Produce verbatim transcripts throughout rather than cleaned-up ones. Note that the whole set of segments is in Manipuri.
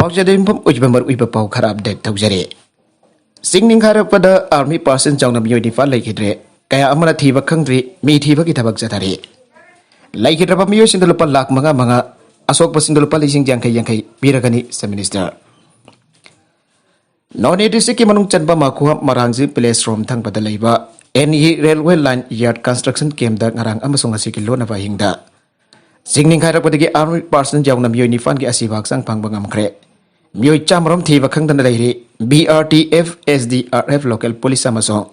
ꯄꯥꯎꯆꯦꯗ ꯌꯨꯝꯐꯝ ꯑꯣꯏꯕ ꯃꯔꯨꯑꯣꯏꯕ ꯄꯥꯎ ꯈꯔ ꯑꯞꯗꯦꯠ ꯇꯧꯖꯔꯤ꯫ ꯆꯤꯡ ꯅꯤꯡꯈꯥꯏꯔꯛꯄꯗ ꯑꯥꯔꯃꯤ ꯄꯥꯔꯁꯟ ꯌꯥꯎꯅ ꯃꯤꯑꯣꯏ ꯅꯤꯄꯥꯟ ꯂꯩꯈꯤꯗ꯭ꯔꯦ꯫ ꯀꯌꯥ ꯑꯃꯅ ꯊꯤꯕ ꯈꯪꯗ꯭ꯔꯤ꯫ ꯃꯤ ꯊꯤꯕꯒꯤ ꯊꯕꯛ ꯆꯠꯊꯔꯤ꯫ ꯂꯩꯈꯤꯗ꯭ꯔꯕ ꯃꯤꯑꯣꯏꯁꯤꯡꯗ ꯂꯨꯄꯥ ꯂꯥꯈ ꯃꯉꯥ ꯃꯉꯥ, ꯑꯁꯣꯛꯄꯁꯤꯡꯗ ꯂꯨꯄꯥ ꯂꯤꯁꯤꯡ ꯌꯥꯡꯈꯩ ꯌꯥꯡꯈꯩ ꯄꯤꯔꯒꯅꯤ, ꯆꯤꯐ ꯃꯤꯅꯤꯁꯇꯔ꯫ ꯅꯣꯅꯦ ꯗꯤꯁꯇ꯭ꯔꯤꯛꯀꯤ ꯃꯅꯨꯡ ꯆꯟꯕ ꯃꯥꯈꯨꯍꯝ ꯃꯔꯥꯡꯖꯤ ꯄꯦꯂꯦꯁ ꯔꯣꯝ ꯊꯪꯕꯗ ꯂꯩꯕ N E railway line yard construction ꯀꯦꯝꯗ ꯉꯔꯥꯡ ꯑꯃꯁꯨꯡ ꯉꯁꯤꯒꯤ ꯂꯣꯟꯅꯕ ꯑꯍꯤꯡꯗ ꯆꯤꯡ ꯅꯤꯡꯈꯥꯏꯔꯛꯄꯗꯒꯤ ꯑꯥꯔꯃꯤ ꯄꯥꯔꯁꯟ ꯌꯥꯎꯅ ꯃꯤꯑꯣꯏ ꯅꯤꯄꯥꯟꯒꯤ ꯑꯁꯤꯕ ꯍꯛꯆꯥꯡ ꯐꯪꯕ ꯉꯝꯈ꯭ꯔꯦ꯫ ꯃꯤꯑꯣꯏ ꯆꯥꯝꯃꯔꯣꯝ ꯊꯤꯕ ꯈꯪꯗꯅ ꯂꯩꯔꯤ꯫ B R T F, S D R F, local police ꯑꯃꯁꯨꯡ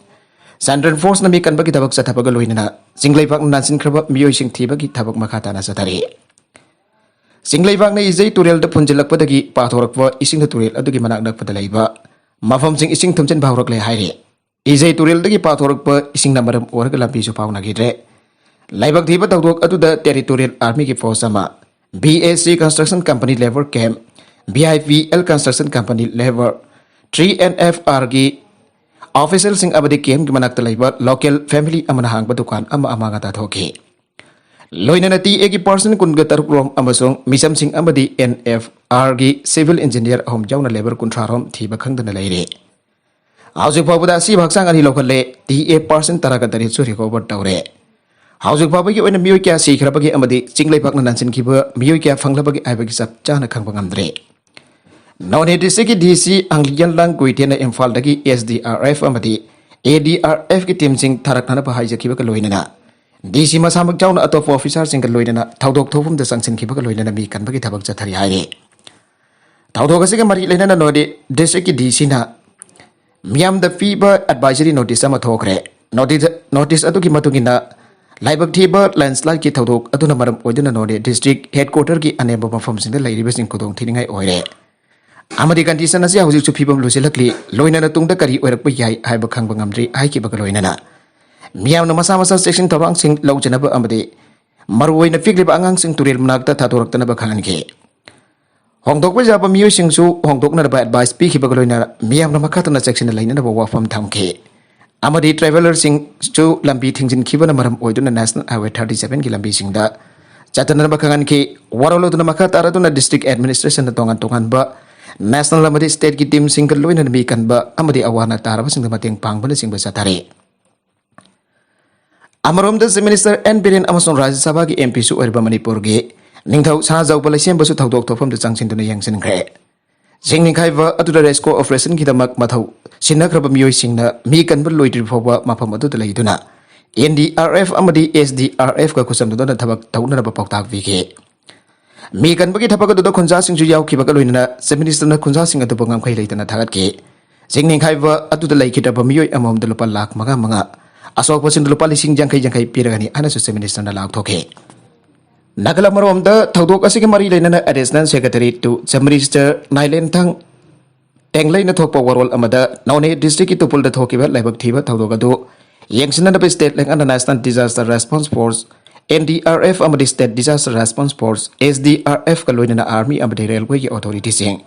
ꯁꯦꯟꯇ꯭ꯔꯦꯜ ꯐꯣꯔꯁꯅ ꯃꯤ ꯀꯟꯕꯒꯤ ꯊꯕꯛ ꯆꯠꯊꯕꯒ ꯂꯣꯏꯅꯅ ꯆꯤꯡ ꯂꯩꯕꯥꯛꯅ ꯅꯥꯟꯁꯤꯟꯈ꯭ꯔꯕ ꯃꯤꯑꯣꯏꯁꯤꯡ ꯊꯤꯕꯒꯤ ꯊꯕꯛ ꯃꯈꯥ ꯇꯥꯅ ꯆꯠꯊꯔꯤ꯫ ꯆꯤꯡ ꯂꯩꯕꯥꯛꯅ ꯏꯖꯩ ꯇꯨꯔꯦꯜꯗ ꯐꯨꯟꯖꯤꯜꯂꯛꯄꯗꯒꯤ ꯄꯥꯊꯣꯔꯛꯄ ꯏꯁꯤꯡꯅ ꯇꯨꯔꯦꯜ ꯑꯗꯨꯒꯤ ꯃꯅꯥꯛ ꯅꯛꯄꯗ ꯂꯩꯕ ꯃꯐꯝꯁꯤꯡ ꯏꯁꯤꯡ ꯊꯨꯝꯖꯤꯟꯕ ꯍꯧꯔꯛꯂꯦ ꯍꯥꯏꯔꯤ꯫ ꯏꯖꯩ ꯇꯨꯔꯦꯜꯗꯒꯤ ꯄꯥꯊꯣꯔꯛꯄ ꯏꯁꯤꯡꯅ ꯃꯔꯝ ꯑꯣꯏꯔꯒ ꯂꯝꯕꯤꯁꯨ ꯐꯥꯎꯅꯈꯤꯗ꯭ꯔꯦ꯫ ꯂꯥꯏꯕꯛ ꯊꯤꯕ ꯊꯧꯗꯣꯛ ꯑꯗꯨꯗ ꯇꯦꯔꯤꯇꯣꯔꯤꯌꯦꯜ ꯑꯥꯔꯃꯤꯒꯤ ꯐꯣꯔꯁ ꯑꯃ, B S C construction company labour camp, V I P L construction company labour, three N F ꯑꯥꯔꯒꯤ ꯑꯣꯐꯤꯁꯤꯌꯦꯜꯁꯤꯡ ꯑꯃꯗꯤ ꯀꯦꯝꯞꯀꯤ ꯃꯅꯥꯛꯇ ꯂꯩꯕ ꯂꯣꯀꯦꯜ ꯐꯦꯃꯤꯂꯤ ꯑꯃꯅ ꯍꯥꯡꯕ ꯗꯨꯀꯥꯟ ꯑꯃ ꯑꯃꯥꯡ ꯑꯇꯥ ꯊꯣꯛꯈꯤ꯫ ꯂꯣꯏꯅꯅ ꯇꯤ ꯑꯦꯒꯤ ꯄꯥꯔꯁꯟ ꯀꯨꯟꯒ ꯇꯔꯨꯛ ꯔꯣꯝ ꯑꯃꯁꯨꯡ ꯃꯤꯆꯝꯁꯤꯡ ꯑꯃꯗꯤ ꯑꯦꯟ ꯑꯦꯐ ꯑꯥꯔꯒꯤ ꯁꯤꯚꯤꯜ ꯏꯟꯖꯤꯅꯤꯌꯔ ꯑꯍꯨꯝ ꯌꯥꯎꯅ ꯂꯦꯕꯔ ꯀꯨꯟꯊ꯭ꯔꯥ ꯔꯣꯝ ꯊꯤꯕ ꯈꯪꯗꯅ ꯂꯩꯔꯤ꯫ ꯍꯧꯖꯤꯛ ꯐꯥꯎꯕꯗ ꯑꯁꯤꯕ ꯍꯛꯆꯥꯡ ꯑꯅꯤ ꯂꯧꯈꯠꯂꯦ, ꯇꯤ ꯑꯦ ꯄꯥꯔꯁꯟ ꯇꯔꯥꯒ ꯇꯔꯦꯠꯁꯨ ꯔꯤꯀꯣꯚꯔ ꯇꯧꯔꯦ꯫ ꯍꯧꯖꯤꯛ ꯐꯥꯎꯕꯒꯤ ꯑꯣꯏꯅ ꯃꯤꯑꯣꯏ ꯀꯌꯥ ꯁꯤꯈ꯭ꯔꯕꯒꯦ ꯑꯃꯗꯤ ꯆꯤꯡ ꯂꯩꯕꯥꯛꯅ ꯅꯥꯟꯁꯤꯟꯈꯤꯕ ꯃꯤꯑꯣꯏ ꯀꯌꯥ ꯐꯪꯂꯕꯒꯦ ꯍꯥꯏꯕꯒꯤ ꯆꯞ ꯆꯥꯅ ꯈꯪꯕ ꯉꯝꯗ꯭ꯔꯦ꯫ ꯅꯣꯅꯦ ꯗꯤꯁꯇ꯭ꯔꯤꯛꯀꯤ ꯗꯤ ꯁꯤ ꯑꯪꯂꯤꯌꯥꯟꯂꯥꯡ ꯀꯨꯏꯊꯦꯟꯅ ꯏꯝꯐꯥꯜꯗꯒꯤ ꯑꯦꯁ ꯗꯤ ꯑꯥꯔ ꯑꯦꯐ ꯑꯃꯗꯤ ꯑꯦ ꯗꯤ ꯑꯥꯔ ꯑꯦꯐꯀꯤ ꯇꯤꯝꯁꯤꯡ ꯊꯥꯔꯛꯅꯅꯕ ꯍꯥꯏꯖꯈꯤꯕꯒ ꯂꯣꯏꯅꯅ ꯗꯤ ꯁꯤ ꯃꯁꯥꯃꯛ ꯌꯥꯎꯅ ꯑꯇꯣꯞꯄ ꯑꯣꯐꯤꯁꯥꯔꯁꯤꯡꯒ ꯂꯣꯏꯅꯅ ꯊꯧꯗꯣꯛ ꯊꯣꯛꯐꯝꯗ ꯆꯪꯁꯤꯟꯈꯤꯕꯒ ꯂꯣꯏꯅꯅ ꯃꯤ ꯀꯟꯕꯒꯤ ꯊꯕꯛ ꯆꯠꯊꯔꯤ ꯍꯥꯏꯔꯤ꯫ ꯊꯧꯗꯣꯛ ꯑꯁꯤꯒ ꯃꯔꯤ ꯂꯩꯅꯅ ꯅꯣꯅꯦ ꯗꯤꯁꯇ꯭ꯔꯤꯛꯀꯤ ꯗꯤ ꯁꯤꯅ ꯃꯤꯌꯥꯝꯗ ꯄꯤꯕ ꯑꯦꯗꯚꯥꯏꯖꯔꯤ ꯅꯣꯇꯤꯁ ꯑꯃ ꯊꯣꯛꯈ꯭ꯔꯦ꯫ ꯅꯣꯇꯤꯁ, ꯅꯣꯇꯤꯁ ꯑꯗꯨꯒꯤ ꯃꯇꯨꯡ ꯏꯟꯅ ꯂꯥꯏꯕꯛ ꯊꯤꯕ ꯂꯦꯟꯁꯂꯥꯏꯗꯀꯤ ꯊꯧꯗꯣꯛ ꯑꯗꯨꯅ ꯃꯔꯝ ꯑꯣꯏꯗꯨꯅ ꯅꯣꯅꯦ ꯗꯤꯁꯇ꯭ꯔꯤꯛ ꯍꯦꯗꯀ꯭ꯋꯥꯇꯔꯒꯤ ꯑꯅꯦꯝꯕ ꯃꯐꯝꯁꯤꯡꯗ ꯂꯩꯔꯤꯕꯁꯤꯡ ꯈꯨꯗꯣꯡ ꯊꯤꯅꯤꯡꯉꯥꯏ ꯑꯣꯏꯔꯦ꯫ ꯑꯃꯗꯤ ꯀꯟꯗꯤꯁꯟ ꯑꯁꯤ ꯍꯧꯖꯤꯛꯁꯨ ꯐꯤꯕꯝ ꯂꯨꯁꯤꯜꯂꯛꯂꯤ, ꯂꯣꯏꯅꯅ ꯇꯨꯡꯗ ꯀꯔꯤ ꯑꯣꯏꯔꯛꯄ ꯌꯥꯏ ꯍꯥꯏꯕ ꯈꯪꯕ ꯉꯝꯗ꯭ꯔꯤ ꯍꯥꯏꯈꯤꯕꯒ ꯂꯣꯏꯅꯅ ꯃꯤꯌꯥꯝꯅ ꯃꯁꯥ ꯃꯁꯥ ꯆꯦꯛꯁꯤꯟ ꯊꯧꯔꯥꯡꯁꯤꯡ ꯂꯧꯖꯅꯕ ꯑꯃꯗꯤ ꯃꯔꯨꯑꯣꯏꯅ ꯄꯤꯛꯂꯤꯕ ꯑꯉꯥꯡꯁꯤꯡ ꯇꯨꯔꯦꯜ ꯃꯅꯥꯛꯇ ꯊꯥꯗꯣꯔꯛꯇꯅꯕ ꯈꯪꯍꯟꯈꯤ꯫ ꯍꯣꯡꯗꯣꯛꯄ ꯌꯥꯕ ꯃꯤꯑꯣꯏꯁꯤꯡꯁꯨ ꯍꯣꯡꯗꯣꯛꯅꯅꯕ ꯑꯦꯗꯚꯥꯏꯁ ꯄꯤꯈꯤꯕꯒ ꯂꯣꯏꯅꯅ ꯃꯤꯌꯥꯝꯅ ꯃꯈꯥ ꯇꯥꯅ ꯆꯦꯛꯁꯤꯟꯅ ꯂꯩꯅꯅꯕ ꯋꯥꯐꯝ ꯊꯝꯈꯤ꯫ ꯑꯃꯗꯤ ꯇ꯭ꯔꯦꯚꯦꯂꯔꯁꯤꯡꯁꯨ ꯂꯝꯕꯤ ꯊꯤꯡꯖꯤꯟꯈꯤꯕꯅ ꯃꯔꯝ ꯑꯣꯏꯗꯨꯅ ꯅꯦꯁꯅꯦꯜ ꯍꯥꯏꯋꯦ ꯊꯥꯔꯇꯤ ꯁꯚꯦꯟꯒꯤ ꯂꯝꯕꯤꯁꯤꯡꯗ ꯆꯠꯊꯅꯅꯕ ꯈꯪꯍꯟꯈꯤ꯫ ꯋꯥꯔꯣꯜ ꯑꯗꯨꯅ ꯃꯈꯥ ꯇꯥꯔꯗꯨꯅ district administrationꯅ ꯇꯣꯉꯥꯟ ꯇꯣꯉꯥꯟꯕ national ꯑꯃꯗꯤ stateꯀꯤ teamꯁꯤꯡꯒ ꯂꯣꯏꯅꯅ ꯃꯤ ꯀꯟꯕ ꯑꯃꯗꯤ ꯑꯋꯥ ꯑꯅꯥ ꯇꯥꯔꯕꯁꯤꯡꯗ ꯃꯇꯦꯡ ꯄꯥꯡꯕꯅꯆꯤꯡꯕ ꯆꯠꯊꯔꯤ꯫ ꯑꯃꯔꯣꯝꯗ Chief Minister ꯑꯦꯟ ꯕꯤꯔꯦꯟ ꯑꯃꯁꯨꯡ ꯔꯥꯖ꯭ꯌ ꯁꯚꯥꯒꯤ MPꯁꯨ ꯑꯣꯏꯔꯤꯕ ꯃꯅꯤꯄꯨꯔꯒꯤ ꯅꯤꯡꯊꯧ ꯁꯅꯥꯖꯥꯎꯕ ꯂꯩꯁꯦꯝꯕꯁꯨ ꯊꯧꯗꯣꯛ ꯊꯣꯛꯐꯝꯗ ꯆꯪꯁꯤꯟꯗꯨꯅ ꯌꯦꯡꯁꯤꯟꯈ꯭ꯔꯦ꯫ ꯆꯤꯡ ꯅꯤꯡꯈꯥꯏꯕ ꯑꯗꯨꯗ rescue operationꯒꯤꯗꯃꯛ ꯃꯊꯧ ꯁꯤꯟꯅꯈ꯭ꯔꯕ ꯃꯤꯑꯣꯏꯁꯤꯡꯅ ꯃꯤ ꯀꯟꯕ ꯂꯣꯏꯗ꯭ꯔꯤ ꯐꯥꯎꯕ ꯃꯐꯝ ꯑꯗꯨꯗ ꯂꯩꯗꯨꯅ NDRF ꯑꯃꯗꯤ SDRFꯀ ꯈꯨꯠꯁꯝꯅꯗꯨꯅ ꯊꯕꯛ ꯇꯧꯅꯅꯕ ꯄꯥꯎꯇꯥꯛ ꯄꯤꯈꯤ꯫ ꯃꯤ ꯀꯟꯕꯒꯤ ꯊꯕꯛ ꯑꯗꯨꯗ ꯈꯨꯟꯖꯥꯁꯤꯡꯁꯨ ꯌꯥꯎꯈꯤꯕꯒ ꯂꯣꯏꯅꯅ Chief Ministerꯅ ꯈꯨꯟꯖꯥꯁꯤꯡ ꯑꯗꯨꯕꯨ ꯉꯝꯈꯩ ꯂꯩꯇꯅ ꯊꯥꯒꯠꯈꯤ꯫ ꯆꯤꯡ ꯅꯤꯡꯈꯥꯏꯕ ꯑꯗꯨꯗ ꯂꯩꯈꯤꯗ꯭ꯔꯕ ꯃꯤꯑꯣꯏ ꯑꯃꯃꯝꯗ ꯂꯨꯄꯥ ꯂꯥꯈ ꯃꯉꯥ ꯃꯉꯥ, ꯑꯁꯣꯛꯄꯁꯤꯡꯗ ꯂꯨꯄꯥ ꯂꯤꯁꯤꯡ ꯌꯥꯡꯈꯩ ꯌꯥꯡꯈꯩ ꯄꯤꯔꯒꯅꯤ ꯍꯥꯏꯅꯁꯨ Chief Ministerꯅ ꯂꯥꯎꯊꯣꯛꯈꯤ꯫ ꯅꯥꯒꯜ ꯑꯃꯔꯣꯝꯗ ꯊꯧꯗꯣꯛ ꯑꯁꯤꯒꯤ ꯃꯔꯤ ꯂꯩꯅꯅ Additional Secretary to Chief Minister ꯅꯥꯏꯂꯦꯟꯊꯪ ꯇꯦꯡꯂꯩꯅ ꯊꯣꯛꯄ ꯋꯥꯔꯣꯜ ꯑꯃꯗ ꯅꯣꯅꯦ districtꯀꯤ ꯇꯨꯄꯨꯜꯗ ꯊꯣꯛꯈꯤꯕ ꯂꯥꯏꯕꯛ ꯊꯤꯕ ꯊꯧꯗꯣꯛ ꯑꯗꯨ ꯌꯦꯡꯁꯤꯟꯅꯅꯕ state ꯂꯩꯉꯥꯛꯅ National Disaster Response Force, NDRF ꯑꯃꯗꯤ State Disaster Response Force, SDRFꯀ ꯂꯣꯏꯅꯅ army ꯑꯃꯗꯤ railwayꯒꯤ authorityꯁꯤꯡ,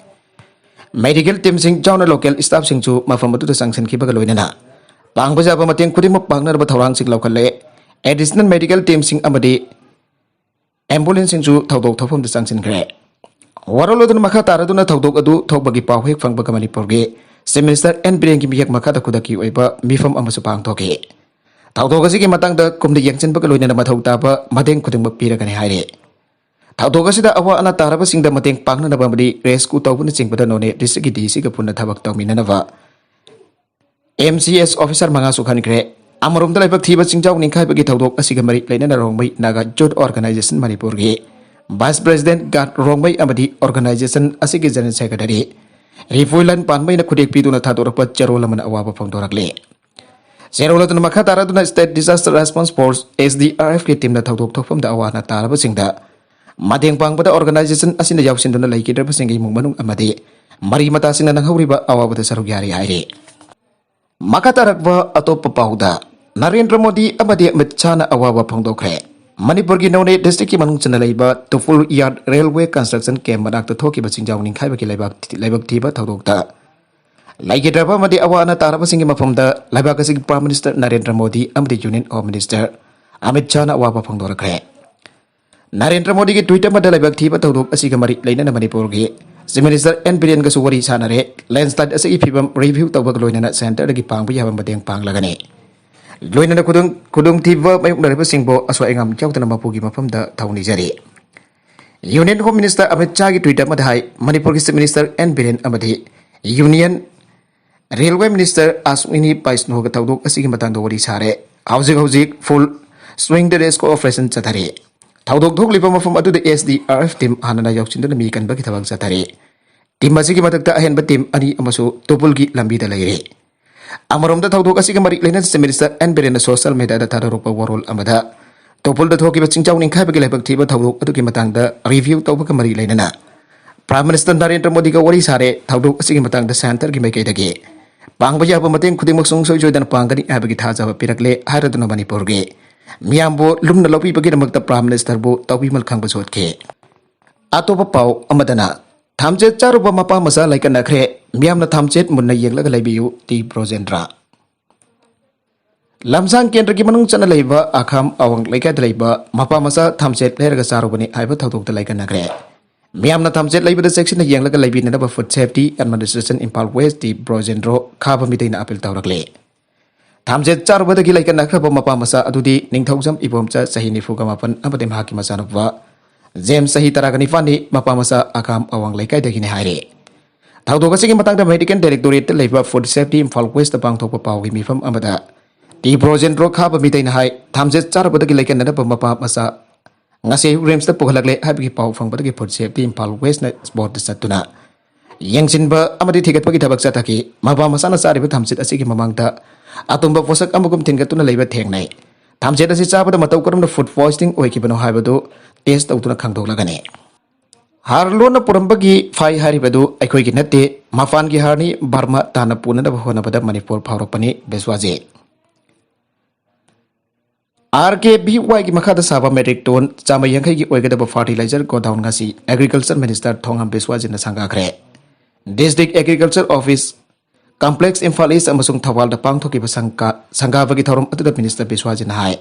medical teamꯁꯤꯡ ꯌꯥꯎꯅ local staffꯁꯤꯡꯁꯨ ꯃꯐꯝ ꯑꯗꯨꯗ ꯆꯪꯁꯤꯟꯈꯤꯕꯒ ꯂꯣꯏꯅꯅ ꯄꯥꯡꯕ ꯌꯥꯕ ꯃꯇꯦꯡ ꯈꯨꯗꯤꯡꯃꯛ ꯄꯥꯡꯅꯅꯕ ꯊꯧꯔꯥꯡꯁꯤꯡ ꯂꯧꯈꯠꯂꯦ꯫ Additional medical teamꯁꯤꯡ ꯑꯃꯗꯤ ambulanceꯁꯤꯡꯁꯨ ꯊꯧꯗꯣꯛ ꯊꯣꯛꯐꯝꯗ ꯆꯪꯁꯤꯟꯈ꯭ꯔꯦ꯫ ꯋꯥꯔꯣꯜ ꯑꯗꯨꯅ ꯃꯈꯥ ꯇꯥꯔꯗꯨꯅ ꯊꯧꯗꯣꯛ ꯑꯗꯨ ꯊꯣꯛꯄꯒꯤ ꯄꯥꯎ ꯍꯦꯛ ꯐꯪꯕꯒ ꯃꯅꯤꯄꯨꯔꯒꯤ Chief Minister ꯑꯦꯟ ꯕꯤꯔꯦꯟꯒꯤ ꯃꯤꯍꯦꯛ ꯃꯈꯥꯗ ꯈꯨꯗꯛꯀꯤ ꯑꯣꯏꯕ ꯃꯤꯐꯝ ꯑꯃꯁꯨ ꯄꯥꯡꯊꯣꯛꯈꯤ꯫ ꯊꯧꯗꯣꯛ ꯑꯁꯤꯒꯤ ꯃꯇꯥꯡꯗ ꯀꯨꯞꯅ ꯌꯦꯡꯁꯤꯟꯕꯒ ꯂꯣꯏꯅꯅ ꯃꯊꯧ ꯇꯥꯕ ꯃꯇꯦꯡ ꯈꯨꯗꯤꯡꯃꯛ ꯄꯤꯔꯒꯅꯤ ꯍꯥꯏꯔꯤ꯫ ꯊꯧꯗꯣꯛ ꯑꯁꯤꯗ ꯑꯋꯥ ꯑꯅꯥ ꯇꯥꯔꯕꯁꯤꯡꯗ ꯃꯇꯦꯡ ꯄꯥꯡꯅꯅꯕ ꯑꯃꯗꯤ rescue ꯇꯧꯕꯅꯆꯤꯡꯕꯗ ꯅꯣꯅꯦ districtꯀꯤ DCꯒ ꯄꯨꯟꯅ ꯊꯕꯛ ꯇꯧꯃꯤꯟꯅꯅꯕ MCS officer ꯃꯉꯥꯁꯨ ꯈꯟꯈ꯭ꯔꯦ꯫ ꯑꯃꯔꯣꯝꯗ ꯂꯥꯏꯕꯛ ꯊꯤꯕ ꯆꯤꯡꯖꯥꯎ ꯅꯤꯡꯈꯥꯏꯕꯒꯤ ꯊꯧꯗꯣꯛ ꯑꯁꯤꯒ ꯃꯔꯤ ꯂꯩꯅꯅ ꯔꯣꯡꯃꯩ Naga Youth Organisation ꯃꯅꯤꯄꯨꯔꯒꯤ Vice President ꯒꯥꯠ ꯔꯣꯡꯃꯩ ꯑꯃꯗꯤ organization ꯑꯁꯤꯒꯤ General Secretary ꯔꯤꯐꯨꯏꯂꯟ ꯄꯥꯟꯕꯩꯅ ꯈꯨꯗꯦꯛ ꯄꯤꯗꯨꯅ ꯊꯥꯗꯣꯔꯛꯄ ꯆꯦꯔꯣꯜ ꯑꯃꯅ ꯑꯋꯥꯕ ꯐꯣꯡꯗꯣꯔꯛꯂꯤ꯫ ꯆꯦꯔꯣꯜ ꯑꯗꯨꯅ ꯃꯈꯥ ꯇꯥꯔꯗꯨꯅ State Disaster Response Force, SDRFꯀꯤ teamꯅ ꯊꯧꯗꯣꯛ ꯊꯣꯛꯐꯝꯗ ꯑꯋꯥ ꯑꯅꯥ ꯇꯥꯔꯕꯁꯤꯡꯗ ꯃꯇꯦꯡ ꯄꯥꯡꯕꯗ organization ꯑꯁꯤꯅ ꯌꯥꯎꯁꯤꯟꯗꯨꯅ ꯂꯩꯈꯤꯗ꯭ꯔꯕꯁꯤꯡꯒꯤ ꯏꯃꯨꯡ ꯃꯅꯨꯡ ꯑꯃꯗꯤ ꯃꯔꯤ ꯃꯇꯥꯁꯤꯡꯅ ꯅꯪꯍꯧꯔꯤꯕ ꯑꯋꯥꯕꯗ ꯁꯔꯨꯛ ꯌꯥꯔꯤ ꯍꯥꯏꯔꯤ꯫ ꯃꯈꯥ ꯇꯥꯔꯛꯄ ꯑꯇꯣꯞꯄ ꯄꯥꯎꯗ, ꯅꯔꯦꯟꯗ꯭ꯔ ꯃꯣꯗꯤ ꯑꯃꯗꯤ ꯑꯃꯤꯠ ꯁꯥꯍꯅ ꯑꯋꯥꯕ ꯐꯣꯡꯗꯣꯛꯈ꯭ꯔꯦ꯫ ꯃꯅꯤꯄꯨꯔꯒꯤ ꯅꯣꯅꯦ districtꯀꯤ ꯃꯅꯨꯡ ꯆꯟꯅ ꯂꯩꯕ ꯇꯨꯐꯨꯜ ꯌꯥꯔꯗ railway construction camp ꯃꯅꯥꯛꯇ ꯊꯣꯛꯈꯤꯕ ꯆꯤꯡꯖꯥꯎ ꯅꯤꯡꯈꯥꯏꯕꯒꯤ ꯂꯩꯕꯥꯛ, ꯂꯥꯏꯕꯛ ꯊꯤꯕ ꯊꯧꯗꯣꯛꯇ ꯂꯩꯈꯤꯗ꯭ꯔꯕ ꯑꯃꯗꯤ ꯑꯋꯥ ꯑꯅꯥ ꯇꯥꯔꯕꯁꯤꯡꯒꯤ ꯃꯐꯝꯗ ꯂꯩꯕꯥꯛ ꯑꯁꯤꯒꯤ Prime Minister ꯅꯔꯦꯟꯗ꯭ꯔ ꯃꯣꯗꯤ ꯑꯃꯗꯤ Union Home Minister ꯑꯃꯤꯠ ꯁꯥꯍꯅ ꯑꯋꯥꯕ ꯐꯣꯡꯗꯣꯔꯛꯈ꯭ꯔꯦ꯫ ꯅꯔꯦꯟꯗ꯭ꯔ ꯃꯣꯗꯤꯒꯤ ꯇ꯭ꯋꯤꯠ ꯑꯃꯗ ꯂꯥꯏꯕꯛ ꯊꯤꯕ ꯊꯧꯗꯣꯛ ꯑꯁꯤꯒ ꯃꯔꯤ ꯂꯩꯅꯅ ꯃꯅꯤꯄꯨꯔꯒꯤ Chief Minister ꯑꯦꯟ ꯕꯤꯔꯦꯟꯒꯁꯨ ꯋꯥꯔꯤ ꯁꯥꯟꯅꯔꯦ꯫ Landslide ꯑꯁꯤꯒꯤ ꯐꯤꯕꯝ review ꯇꯧꯕꯒ ꯂꯣꯏꯅꯅ centreꯗꯒꯤ ꯄꯥꯡꯕ ꯌꯥꯕ ꯃꯇꯦꯡ ꯄꯥꯡꯂꯒꯅꯤ꯫ ꯂꯣꯏꯅꯅ ꯈꯨꯗꯣꯡ-, ꯈꯨꯗꯣꯡꯊꯤꯕ ꯃꯥꯌꯣꯛꯅꯔꯤꯕꯁꯤꯡꯕꯨ ꯑꯁꯣꯏ ꯑꯉꯥꯝ ꯌꯥꯎꯗꯅ ꯃꯄꯨꯒꯤ ꯃꯐꯝꯗ ꯊꯧꯅꯤꯖꯔꯤ꯫ Union Home Minister ꯑꯃꯤꯠ ꯁꯥꯍꯒꯤ ꯇ꯭ꯋꯤꯠ ꯑꯃꯗ ꯍꯥꯏ, ꯃꯅꯤꯄꯨꯔꯒꯤ Chief Minister ꯑꯦꯟ ꯕꯤꯔꯦꯟ ꯑꯃꯗꯤ Union Railway Minister ꯑꯁ꯭ꯋꯤꯅꯤ ꯕꯩꯁꯅꯣꯒ ꯊꯧꯗꯣꯛ ꯑꯁꯤꯒꯤ ꯃꯇꯥꯡꯗ ꯋꯥꯔꯤ ꯁꯥꯔꯦ꯫ ꯍꯧꯖꯤꯛ ꯍꯧꯖꯤꯛ full swingꯗ rescue operation ꯆꯠꯊꯔꯤ꯫ ꯊꯧꯗꯣꯛ ꯊꯣꯛꯂꯤꯕ ꯃꯐꯝ ꯑꯗꯨꯗ S D R F team ꯍꯥꯟꯅꯅ ꯌꯧꯁꯤꯟꯗꯨꯅ ꯃꯤ ꯀꯟꯕꯒꯤ ꯊꯕꯛ ꯆꯠꯊꯔꯤ꯫ Team ꯑꯁꯤꯒꯤ ꯃꯊꯛꯇ ꯑꯍꯦꯟꯕ team ꯑꯅꯤ ꯑꯃꯁꯨ ꯇꯨꯄꯨꯜꯒꯤ ꯂꯝꯕꯤꯗ ꯂꯩꯔꯤ꯫ ꯑꯃꯔꯣꯝꯗ ꯊꯧꯗꯣꯛ ꯑꯁꯤꯒ ꯃꯔꯤ ꯂꯩꯅꯅ Chief Minister ꯑꯦꯟ ꯕꯤꯔꯦꯟꯅ social mediaꯗ ꯊꯥꯗꯣꯔꯛꯄ ꯋꯥꯔꯣꯜ ꯑꯃꯗ ꯇꯨꯄꯨꯜꯗ ꯊꯣꯛꯈꯤꯕ ꯆꯤꯡꯖꯥꯎ ꯅꯤꯡꯈꯥꯏꯕꯒꯤ ꯂꯥꯏꯕꯛ ꯊꯤꯕ ꯊꯧꯗꯣꯛ ꯑꯗꯨꯒꯤ ꯃꯇꯥꯡꯗ review ꯇꯧꯕꯒ ꯃꯔꯤ ꯂꯩꯅꯅ Prime Minister ꯅꯔꯦꯟꯗ꯭ꯔ ꯃꯣꯗꯤꯒ ꯋꯥꯔꯤ ꯁꯥꯔꯦ꯫ ꯊꯧꯗꯣꯛ ꯑꯁꯤꯒꯤ ꯃꯇꯥꯡꯗ centreꯒꯤ ꯃꯥꯏꯀꯩꯗꯒꯤ ꯄꯥꯡꯕ ꯌꯥꯕ ꯃꯇꯦꯡ ꯈꯨꯗꯤꯡꯃꯛ ꯁꯨꯡꯁꯣꯏ ꯁꯣꯏꯗꯅ ꯄꯥꯡꯒꯅꯤ ꯍꯥꯏꯕꯒꯤ ꯊꯥꯖꯕ ꯄꯤꯔꯛꯂꯦ ꯍꯥꯏꯔꯗꯨꯅ ꯃꯅꯤꯄꯨꯔꯒꯤ ꯃꯤꯌꯥꯝꯕꯨ ꯂꯨꯝꯅ ꯂꯧꯕꯤꯕꯒꯤꯗꯃꯛꯇ Prime Ministerꯕꯨ ꯇꯧꯕꯤꯃꯜ ꯈꯪꯕ ꯁꯣꯠꯈꯤ꯫ ꯑꯇꯣꯞꯄ ꯄꯥꯎ ꯑꯃꯗꯅ, ꯊꯝꯆꯦꯠ ꯆꯥꯔꯨꯕ ꯃꯄꯥ ꯃꯆꯥ ꯂꯩꯀꯠꯅꯈ꯭ꯔꯦ, ꯃꯤꯌꯥꯝꯅ ꯊꯝꯆꯦꯠ ꯃꯨꯟꯅ ꯌꯦꯡꯂꯒ ꯂꯩꯕꯤꯌꯨ, ꯇꯤ ꯕ꯭ꯔꯣꯖꯦꯟꯗ꯭ꯔ꯫ ꯂꯝꯁꯥꯡ ꯀꯦꯟꯗ꯭ꯔꯒꯤ ꯃꯅꯨꯡ ꯆꯟꯅ ꯂꯩꯕ ꯑꯈꯥꯝ ꯑꯋꯥꯡ ꯂꯩꯀꯥꯏꯗ ꯂꯩꯕ ꯃꯄꯥ ꯃꯆꯥ ꯊꯝꯆꯦꯠ ꯂꯩꯔꯒ ꯆꯥꯔꯨꯕꯅꯤ ꯍꯥꯏꯕ ꯊꯧꯗꯣꯛꯇ ꯂꯩꯀꯠꯅꯈ꯭ꯔꯦ꯫ ꯃꯤꯌꯥꯝꯅ ꯊꯝꯆꯦꯠ ꯂꯩꯕꯗ ꯆꯦꯛꯁꯤꯟꯅ ꯌꯦꯡꯂꯒ ꯂꯩꯕꯤꯅꯅꯕ Food Safety Administration Imphal West T Brojendro ꯈꯥꯕ ꯃꯤꯇꯩꯅ appeal ꯇꯧꯔꯛꯂꯤ꯫ ꯊꯝꯆꯦꯠ ꯆꯥꯔꯨꯕꯗꯒꯤ ꯂꯩꯀꯠꯅꯈ꯭ꯔꯕ ꯃꯄꯥ ꯃꯆꯥ ꯑꯗꯨꯗꯤ ꯅꯤꯡꯊꯧꯖꯝ ꯏꯕꯣꯝꯆꯥ, ꯆꯍꯤ ꯅꯤꯐꯨꯒ ꯃꯥꯄꯟ, ꯑꯃꯗꯤ ꯃꯍꯥꯛꯀꯤ ꯃꯆꯥꯅꯨꯄꯥ ꯖꯦꯝꯁ, ꯆꯍꯤ ꯇꯔꯥꯒ ꯅꯤꯄꯥꯟꯅꯤ, ꯃꯄꯥ ꯃꯆꯥ ꯑꯈꯥꯝ ꯑꯋꯥꯡ ꯂꯩꯀꯥꯏꯗꯒꯤꯅꯤ ꯍꯥꯏꯔꯤ꯫ ꯊꯧꯗꯣꯛ ꯑꯁꯤꯒꯤ ꯃꯇꯥꯡꯗ Medical Directorateꯇ ꯂꯩꯕ Food Safety Imphal Westꯇ ꯄꯥꯡꯊꯣꯛꯄ ꯄꯥꯎꯒꯤ ꯃꯤꯐꯝ ꯑꯃꯗ ꯇꯤ ꯕ꯭ꯔꯣꯖꯦꯟꯗ꯭ꯔꯣ ꯈꯥꯕ ꯃꯤꯇꯩꯅ ꯍꯥꯏ, ꯊꯝꯆꯦꯠ ꯆꯥꯔꯨꯕꯗꯒꯤ ꯂꯩꯀꯠꯅꯅꯕ ꯃꯄꯥ ꯃꯆꯥ ꯉꯁꯤ ꯔꯤꯝꯁꯇ ꯄꯨꯈꯠꯂꯛꯂꯦ ꯍꯥꯏꯕꯒꯤ ꯄꯥꯎ ꯐꯪꯕꯗꯒꯤ Food Safety Imphal Westꯅ spotꯇ ꯆꯠꯇꯨꯅ ꯌꯦꯡꯁꯤꯟꯕ ꯑꯃꯗꯤ ꯊꯤꯒꯠꯄꯒꯤ ꯊꯕꯛ ꯆꯠꯊꯈꯤ꯫ ꯃꯄꯥ ꯃꯆꯥꯅ ꯆꯥꯔꯤꯕ ꯊꯝꯆꯦꯠ ꯑꯁꯤꯒꯤ ꯃꯃꯥꯡꯗ ꯑꯇꯨꯝꯕ ꯄꯣꯠꯁꯛ ꯑꯃꯒꯨꯝ ꯊꯤꯟꯒꯠꯇꯨꯅ ꯂꯩꯕ ꯊꯦꯡꯅꯩ꯫ ꯊꯝꯆꯦꯠ ꯑꯁꯤ ꯆꯥꯕꯗ ꯃꯇꯧ ꯀꯔꯝꯅ food poisoning ꯑꯣꯏꯈꯤꯕꯅꯣ ꯍꯥꯏꯕꯗꯨ test ꯇꯧꯗꯨꯅ ꯈꯪꯗꯣꯛꯂꯒꯅꯤ꯫ ꯍꯥꯔ ꯂꯣꯟꯅ ꯄꯨꯔꯝꯕꯒꯤ ꯐꯥꯏ ꯍꯥꯏꯔꯤꯕꯗꯨ ꯑꯩꯈꯣꯏꯒꯤ ꯅꯠꯇꯦ, ꯃꯄꯥꯟꯒꯤ ꯍꯥꯔꯅꯤ, ꯕꯔꯃꯥ ꯇꯥꯟꯅ ꯄꯨꯅꯅꯕ ꯍꯣꯠꯅꯕꯗ ꯃꯅꯤꯄꯨꯔ ꯐꯥꯎꯔꯛꯄꯅꯤ, ꯕꯤꯁ꯭ꯋꯥꯖꯤꯠ꯫ ꯑꯥꯔ ꯀꯦ ꯚꯤ ꯋꯥꯏꯒꯤ ꯃꯈꯥꯗ ꯁꯥꯕ metric ton ꯆꯥꯝꯃ ꯌꯥꯡꯈꯩꯒꯤ ꯑꯣꯏꯒꯗꯕ fertilizer godown ꯉꯁꯤ Agriculture Minister ꯊꯣꯉꯥꯝ ꯕꯤꯁ꯭ꯋꯥꯖꯤꯠꯅ ꯁꯪꯒꯥꯈ꯭ꯔꯦ꯫ District Agriculture Office Complex, Imphal East ꯑꯃꯁꯨꯡ ꯊꯧꯕꯥꯜꯗ ꯄꯥꯡꯊꯣꯛꯈꯤꯕ ꯁꯪꯒꯥ-, ꯁꯪꯒꯥꯕꯒꯤ ꯊꯧꯔꯝ ꯑꯗꯨꯗ Minister ꯕꯤꯁ꯭ꯋꯥꯖꯤꯠꯅ ꯍꯥꯏ,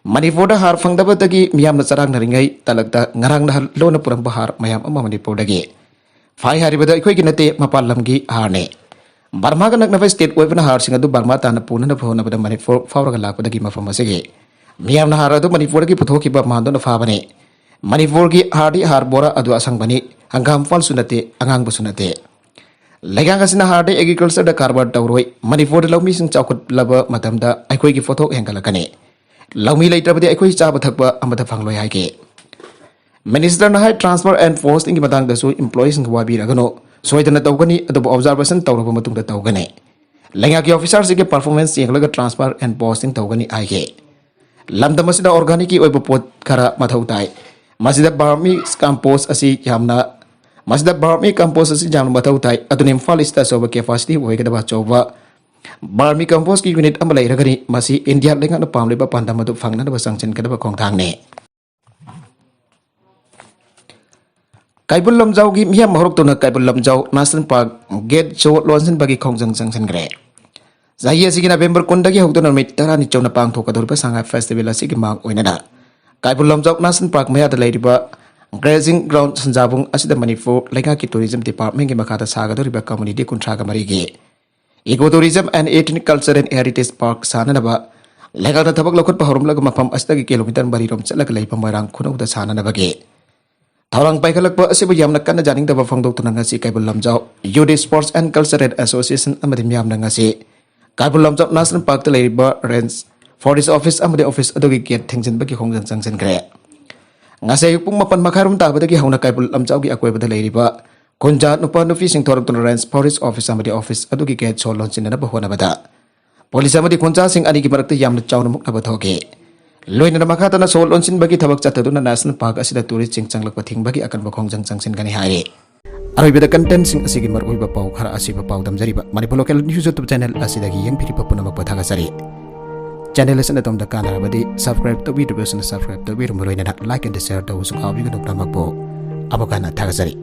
ꯃꯅꯤꯄꯨꯔꯗ ꯍꯥꯔ ꯐꯪꯗꯕꯗꯒꯤ ꯃꯤꯌꯥꯝꯅ ꯆꯔꯥꯡꯅꯔꯤꯉꯩ ꯇꯥꯂꯛꯇ ꯉꯔꯥꯡ ꯅꯍꯥꯟ ꯂꯣꯟꯅ ꯄꯨꯔꯝꯕ ꯍꯥꯔ ꯃꯌꯥꯝ ꯑꯃ ꯃꯅꯤꯄꯨꯔꯗꯒꯤ ꯐꯥꯏ ꯍꯥꯏꯔꯤꯕꯗ ꯑꯩꯈꯣꯏꯒꯤ ꯅꯠꯇꯦ, ꯃꯄꯥꯟ ꯂꯝꯒꯤ ꯍꯥꯔꯅꯤ꯫ ꯕꯔꯃꯥꯒ ꯅꯛꯅꯕ ꯁ꯭ꯇꯦꯠ ꯑꯣꯏꯕꯅ ꯍꯥꯔꯁꯤꯡ ꯑꯗꯨ ꯕꯔꯃꯥ ꯇꯥꯟꯅ ꯄꯨꯅꯅꯕ ꯍꯣꯠꯅꯕꯗ ꯃꯅꯤꯄꯨꯔ ꯐꯥꯎꯔꯒ ꯂꯥꯛꯄꯗꯒꯤ ꯃꯐꯝ ꯑꯁꯤꯒꯤ ꯃꯤꯌꯥꯝꯅ ꯍꯥꯔ ꯑꯗꯨ ꯃꯅꯤꯄꯨꯔꯗꯒꯤ ꯄꯨꯊꯣꯛꯈꯤꯕ ꯃꯥꯟꯗꯨꯅ ꯐꯥꯕꯅꯤ꯫ ꯃꯅꯤꯄꯨꯔꯒꯤ ꯍꯥꯔꯗꯤ ꯍꯥꯔ ꯕꯣꯔꯥ ꯑꯗꯨ ꯑꯁꯪꯕꯅꯤ, ꯍꯪꯒꯥꯝ ꯄꯥꯜꯁꯨ ꯅꯠꯇꯦ, ꯑꯉꯥꯡꯕꯁꯨ ꯅꯠꯇꯦ꯫ ꯂꯩꯉꯥꯛ ꯑꯁꯤꯅ ꯍꯥꯔꯗꯤ ꯑꯦꯒ꯭ꯔꯤꯀꯜꯆꯔꯗ ꯀꯔꯕꯥꯔ ꯇꯧꯔꯣꯏ꯫ ꯃꯅꯤꯄꯨꯔꯗ ꯂꯧꯃꯤꯁꯤꯡ ꯆꯥꯎꯈꯠꯂꯕ ꯃꯇꯝꯗ ꯑꯩꯈꯣꯏꯒꯤ ꯄꯣꯠꯊꯣꯛ ꯍꯦꯟꯒꯠꯂꯛꯀꯅꯤ꯫ ꯂꯧꯃꯤ ꯂꯩꯇ꯭ꯔꯕꯗꯤ ꯑꯩꯈꯣꯏ ꯆꯥꯕ ꯊꯛꯄ ꯑꯃꯠꯇ ꯐꯪꯂꯣꯏ ꯍꯥꯏꯈꯤ꯫ ꯃꯤꯅꯤꯁꯇꯔꯅ ꯍꯥꯏ, ꯇ꯭ꯔꯥꯟꯁꯐꯔ ꯑꯦꯟ ꯄꯣꯁꯇꯤꯡꯒꯤ ꯃꯇꯥꯡꯗꯁꯨ ꯏꯝꯄ꯭ꯂꯣꯌꯤꯁꯤꯡ ꯋꯥꯕꯤꯔꯒꯅꯨ, ꯁꯣꯏꯗꯅ ꯇꯧꯒꯅꯤ, ꯑꯗꯨꯕꯨ ꯑꯣꯕꯖꯥꯔꯕꯦꯁꯟ ꯇꯧꯔꯕ ꯃꯇꯨꯡꯗ ꯇꯧꯒꯅꯤ꯫ ꯂꯩꯉꯥꯛꯀꯤ ꯑꯣꯐꯤꯁꯥꯔꯁꯤꯡꯒꯤ ꯄꯔꯐꯣꯔꯃꯦꯟꯁ ꯌꯦꯡꯂꯒ ꯇ꯭ꯔꯥꯟꯁꯐꯔ ꯑꯦꯟ ꯄꯣꯁꯇꯤꯡ ꯇꯧꯒꯅꯤ ꯍꯥꯏꯈꯤ꯫ ꯂꯝꯗꯝ ꯑꯁꯤꯗ ꯑꯣꯔꯒꯥꯅꯤꯛꯀꯤ ꯑꯣꯏꯕ ꯄꯣꯠ ꯈꯔ ꯃꯊꯧ ꯇꯥꯏ꯫ ꯃꯁꯤꯗ ꯕꯔꯃꯤ ꯀꯝꯄꯣꯁ ꯑꯁꯤ ꯌꯥꯝꯅ ꯃꯁꯤꯗ ꯕꯔꯃꯤ ꯀꯝꯄꯣꯁ ꯑꯁꯤ ꯌꯥꯝꯅ ꯃꯊꯧ ꯇꯥꯏ꯫ ꯑꯗꯨꯅ ꯏꯝꯐꯥꯜ ꯏꯁꯇ ꯑꯆꯧꯕ ꯀꯦꯄꯥꯁꯤꯇꯤ ꯑꯣꯏꯒꯗꯕ ꯑꯆꯧꯕ ꯕꯔꯃꯤ ꯀꯝꯄꯣꯁꯀꯤ ꯌꯨꯅꯤꯠ ꯑꯃ ꯂꯩꯔꯒꯅꯤ꯫ ꯃꯁꯤ ꯏꯟꯗꯤꯌꯥ ꯂꯩꯉꯥꯛꯅ ꯄꯥꯝꯂꯤꯕ ꯄꯥꯟꯗꯝ ꯑꯗꯨ ꯐꯪꯅꯅꯕ ꯆꯪꯁꯤꯟꯒꯗꯕ ꯈꯣꯡꯊꯥꯡꯅꯤ꯫ ꯀꯩꯕꯨꯜ ꯂꯝꯖꯥꯎꯒꯤ ꯃꯤꯌꯥꯝ ꯍꯧꯔꯛꯇꯨꯅ Keibul Lamjao national park get ꯁꯣ ꯂꯣꯟꯁꯤꯟꯕꯒꯤ ꯈꯣꯡꯖꯪ ꯆꯪꯁꯤꯟꯈ꯭ꯔꯦ꯫ ꯆꯍꯤ ꯑꯁꯤꯒꯤ ꯅꯕꯦꯝꯕꯔ ꯀꯨꯟꯗꯒꯤ ꯍꯧꯗꯨꯅ ꯅꯨꯃꯤꯠ ꯇꯔꯥꯅꯤ ꯆꯨꯞꯅ ꯄꯥꯡꯊꯣꯛꯀꯗꯧꯔꯤꯕ ꯁꯉꯥꯏ ꯐꯦꯁꯇꯤꯚꯦꯜ ꯑꯁꯤꯒꯤ ꯃꯥꯡ ꯑꯣꯏꯅꯅ ꯀꯩꯕꯨꯜ ꯂꯝꯖꯥꯎ ꯅꯦꯁꯅꯦꯜ ꯄꯥꯔꯛ ꯃꯌꯥꯗ ꯂꯩꯔꯤꯕ ꯒ꯭ꯔꯦꯖꯤꯡ ꯒ꯭ꯔꯥꯎꯟ ꯁꯟꯖꯥꯕꯨꯡ ꯑꯁꯤꯗ ꯃꯅꯤꯄꯨꯔ ꯂꯩꯉꯥꯛꯀꯤ ꯇꯨꯔꯤꯖꯝ ꯗꯤꯄꯥꯔꯠꯃꯦꯟꯒꯤ ꯃꯈꯥꯗ ꯁꯥꯒꯗꯧꯔꯤꯕ ꯀꯝꯃꯨꯅꯤꯇꯤ ꯀꯨꯟꯊ꯭ꯔꯥꯒ ꯃꯔꯤꯒꯤ eco tourism and ethnic culture and heritage park ꯁꯥꯅꯅꯕ ꯂꯩꯉꯥꯛꯅ ꯊꯕꯛ ꯂꯧꯈꯠꯄ ꯍꯧꯔꯝꯂꯒ ꯃꯐꯝ ꯑꯁꯤꯗꯒꯤ ꯀꯤꯂꯣꯃꯤꯇꯔ ꯃꯔꯤꯔꯣꯝ ꯆꯠꯂꯒ ꯂꯩꯕ ꯃꯣꯏꯔꯥꯡ ꯈꯨꯅꯧꯗ ꯁꯥꯅꯅꯕꯒꯤ ꯊꯧꯔꯥꯡ ꯄꯥꯏꯈꯠꯂꯛꯄ ꯑꯁꯤꯕꯨ ꯌꯥꯝꯅ ꯀꯟꯅ ꯌꯥꯅꯤꯡꯗꯕ ꯐꯣꯡꯗꯣꯛꯇꯨꯅ ꯉꯁꯤ ꯀꯩꯕꯨꯜ ꯂꯝꯖꯥꯎ ꯌꯨꯠ ꯁ꯭ꯄꯣꯔꯠꯁ ꯑꯦꯟ ꯀꯜꯆꯔꯦꯜ ꯑꯦꯁꯣꯁꯤꯌꯦꯁꯟ ꯑꯃꯗꯤ ꯃꯤꯌꯥꯝꯅ ꯉꯁꯤ ꯀꯩꯕꯨꯜ ꯂꯝꯖꯥꯎ ꯅꯦꯁꯅꯦꯜ ꯄꯥꯔꯛꯇ ꯂꯩꯔꯤꯕ ꯔꯦꯟꯖ ꯐꯣꯔꯦꯁ ꯑꯣꯐꯤꯁ ꯑꯃꯗꯤ ꯑꯣꯐꯤꯁ ꯑꯗꯨꯒꯤ ꯒꯦꯠ ꯊꯤꯡꯖꯤꯟꯕꯒꯤ ꯈꯣꯡꯖꯪ ꯆꯪꯁꯤꯟꯈ꯭ꯔꯦ꯫ ꯉꯁꯤ ꯑꯌꯨꯛ ꯄꯨꯡ ꯃꯥꯄꯟ ꯃꯈꯥꯏꯔꯣꯝ ꯇꯥꯕꯗꯒꯤ ꯍꯧꯅ ꯀꯩꯕꯨꯜ ꯂꯝꯖꯥꯎꯒꯤ ꯑꯀꯣꯏꯕꯗ ꯂꯩꯔꯤꯕ ꯈꯨꯟꯖꯥ ꯅꯨꯄꯥ ꯅꯨꯄꯤꯁꯤꯡ ꯊꯣꯔꯛꯇꯨꯅ ꯔꯦꯟꯖ ꯐꯣꯔꯦꯁ ꯑꯣꯐꯤꯁ ꯑꯃꯗꯤ ꯑꯣꯐꯤꯁ ꯑꯗꯨꯒꯤ ꯒꯦꯠ ꯁꯣ ꯂꯣꯟꯁꯤꯟꯅꯅꯕ ꯍꯣꯠꯅꯕꯗ ꯄꯨꯂꯤꯁ ꯑꯃꯗꯤ ꯈꯨꯟꯖꯥꯁꯤꯡ ꯑꯅꯤꯒꯤ ꯃꯔꯛꯇ ꯌꯥꯝꯅ ꯆꯥꯎꯅ ꯃꯨꯛꯅꯕ ꯊꯣꯛꯈꯤ꯫ ꯂꯣꯏꯅꯅ ꯃꯈꯥ ꯇꯥꯅ ꯁꯣ ꯂꯣꯟꯁꯤꯟꯕꯒꯤ ꯊꯕꯛ ꯆꯠꯊꯗꯨꯅ ꯅꯦꯁꯅꯦꯜ ꯄꯥꯔꯛ ꯑꯁꯤꯗ ꯇꯨꯔꯤꯁꯁꯤꯡ ꯆꯪꯂꯛꯄ ꯊꯤꯡꯕꯒꯤ ꯑꯀꯟꯕ ꯈꯣꯡꯖꯪ ꯆꯪꯁꯤꯟꯒꯅꯤ ꯍꯥꯏꯔꯤ꯫ ꯑꯔꯣꯏꯕꯗ ꯀꯟꯇꯦꯟꯁꯤꯡ ꯑꯁꯤꯒꯤ ꯃꯔꯨꯑꯣꯏꯕ ꯄꯥꯎ ꯈꯔ ꯑꯁꯤꯕ ꯄꯥꯎꯗꯝꯖꯔꯤꯕ Manipur local news YouTube channel ꯑꯁꯤꯗꯒꯤ ꯌꯦꯡꯕꯤꯔꯤꯕ ꯄꯨꯝꯅꯃꯛꯄꯨ ꯊꯥꯒꯠꯆꯔꯤ꯫ ꯆꯦꯅꯦꯜ ꯑꯁꯤꯅ ꯑꯗꯣꯝꯗ ꯀꯥꯟꯅꯔꯕꯗꯤ ꯁꯕꯁꯀ꯭ꯔꯥꯏꯕ ꯇꯧꯕꯤꯗ꯭ꯔꯤꯕꯁꯤꯡꯅ ꯁꯕꯁꯀ꯭ꯔꯥꯏꯕ ꯇꯧꯕꯤꯔꯝꯕ ꯂꯣꯏꯅꯅ ꯂꯥꯏꯛ ꯑꯦꯟ ꯁꯤꯌꯔ ꯇꯧꯕꯁꯨ ꯀꯥꯎꯕꯤꯒꯅꯨ ꯄꯨꯝꯅꯃꯛꯄꯨ꯫ ꯑꯃꯨꯛ ꯍꯟꯅ ꯊꯥꯒꯠꯆꯔꯤ꯫